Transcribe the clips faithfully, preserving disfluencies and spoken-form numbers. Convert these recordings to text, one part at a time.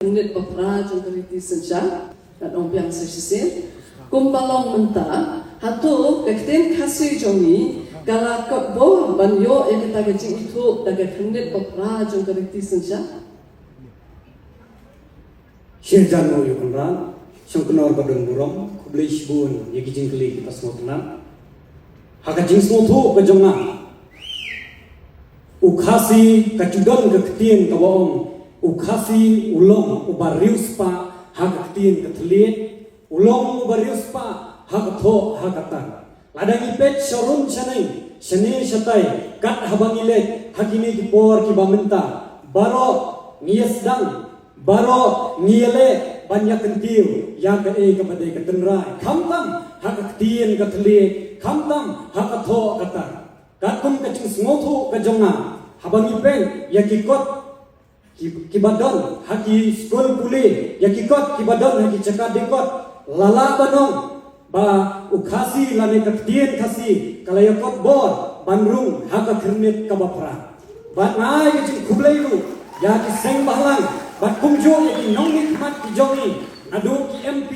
khyrnit ba phra jong ka riti synshar. Ngan ong biang sa shisien. Kumba long mynta, hato ka ktien Khasi jong ngi ka la kot bor ban ïoh ïa kata ka jingithuh da ka khyrnit ba phra jong ka riti synshar? Shisha mo ïa u Kynrad, shong kynor ba don burom, khublei shibun ïa ki jingkylli kiba sngewtynnat. Ha ka jingsngewthuh ka jong nga, u Khasi ka ju don ka ktien kaba ong, u Khasi u long uba riewspah ha ka ktien ka thylliej, u long uba riewspah ha ka thoh ha ka tar. Lada ngi peit sharum shaneng, shane shatai, kat haba ngi leit ha kine ki por kiba mynta, baroh ngi ïa sdang, baroh ngi ïa leh ban ïa kyntiew ïa kaei kaba dei ka tynrai, khamtam ha ka ktien ka thylliej, khamtam ha ka thoh ka tar. Katkum ka jingsngewthuh ka jong nga, haba ngi peit ïa ki kot ki, kiba don ha ki skul pule, ïa ki kot kiba don ha ki jaka dei kot, la lah ban ong ba u Khasi lane ka ktien Khasi ka la ïa kot bor ban rung ha ka khyrnit kaba phra. Bad nga ai ka jingkhublei ruh ïa ki seng bhalang bad kumjuh ïa ki nongmihkhmat ki jong ngi, naduh ki M P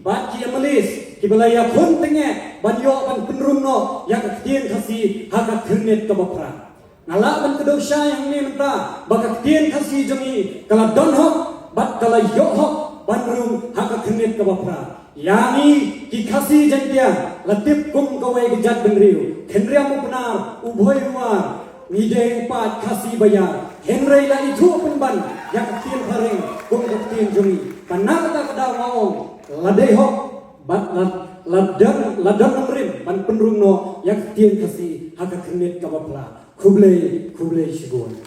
bad ki M L As kiba la ïa khun tyngeh ban ïoh ban pynrung noh ïa ka ktien Khasi ha ka khyrnit kaba phra. Nga lah ban kdew shai hangne mynta ba ka ktien Khasi jong ngi ka la don hok bad ka la ïoh hok ban rung ha ka khyrnit kaba phra. Ïa ngi ki Khasi Jaiñtia, la tip kum kawei ka jaitbynriew, khynriam u Pnar, u Bhoi u War, ngi dei u paid Khasi ba ïar, hynrei la ithuh pynban ïa ka ktien phareng kum ka ktien jong ngi. Bad na kata ka daw nga ong, la dei hok bad la, la don, la don nongrim ban pynrung noh ïa ka ktien Khasi ha ka khyrnit kaba phra. Khublei, khublei shibun.